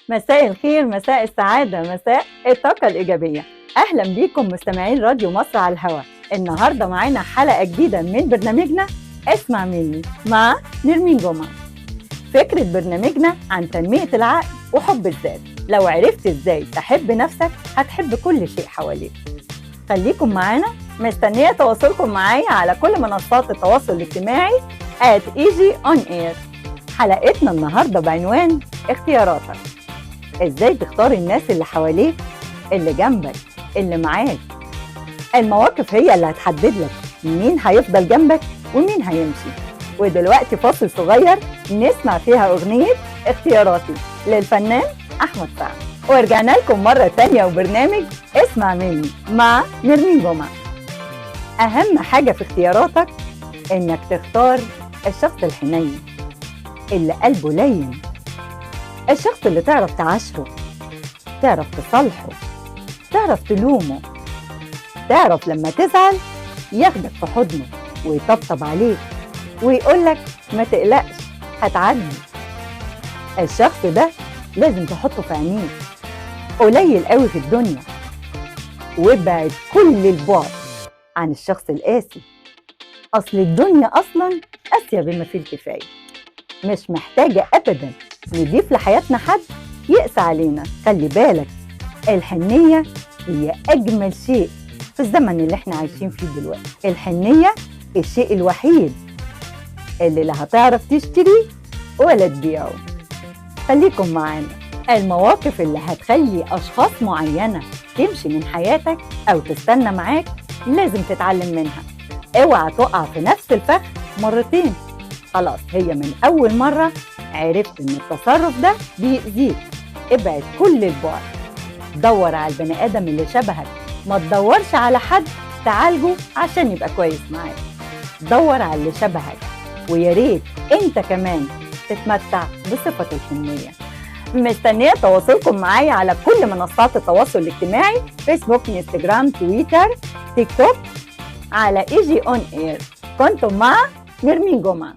مساء الخير، مساء السعادة، مساء الطاقة الإيجابية. أهلا بيكم مستمعين راديو مصر على الهواء. النهاردة معانا حلقة جديدة من برنامجنا اسمع مني مع نرمين جمعة. فكرة برنامجنا عن تنمية العقل وحب الذات. لو عرفت ازاي تحب نفسك هتحب كل شيء حواليك. خليكم معانا، مستنية تواصلكم معايا على كل منصات التواصل الاجتماعي @egyonair. حلقتنا النهاردة بعنوان اختياراتك. ازاي تختار الناس اللي حواليك، اللي جنبك، اللي معاك. المواقف هي اللي هتحدد لك مين هيفضل جنبك ومين هيمشي. ودلوقتي فاصل صغير نسمع فيها أغنية اختياراتي للفنان أحمد سعد، ورجعنا لكم مرة تانية وبرنامج اسمع مني مع نرمين جمعة. أهم حاجة في اختياراتك إنك تختار الشخص الحنين اللي قلبه لين، الشخص اللي تعرف تعاشره، تعرف تصالحه، تعرف تلومه، تعرف لما تزعل ياخدك في حضنه ويطبطب عليك ويقولك ما تقلقش هتعدي. الشخص ده لازم تحطه في عينيك، قليل قوي في الدنيا. وابعد كل البعد عن الشخص القاسي، أصل الدنيا أصلا قاسية بما فيه الكفاية، مش محتاجة أبدا نضيف لحياتنا حد يقسى علينا. خلي بالك، الحنية هي أجمل شيء في الزمن اللي احنا عايشين فيه دلوقتي. الحنية الشيء الوحيد اللي لا هتعرف تشتريه ولا تبيعه. خليكم معانا. المواقف اللي هتخلي أشخاص معينة تمشي من حياتك أو تستنى معاك لازم تتعلم منها. اوعى تقع في نفس الفخ مرتين. خلاص، هي من أول مرة عرفت إن التصرف ده بيأذيك، ابعد كل البعد. دور على البني آدم اللي شبهك، ما تدورش على حد تعالجه عشان يبقى كويس معاك. دور على اللي شبهك، ويا ريت انت كمان تتمتع بصفة الحنية. مستنية تواصلكم معايا على كل منصات التواصل الاجتماعي، فيسبوك، انستجرام، تويتر، تيك توك، على EG On Air. كنتم مع نرمين جمعة.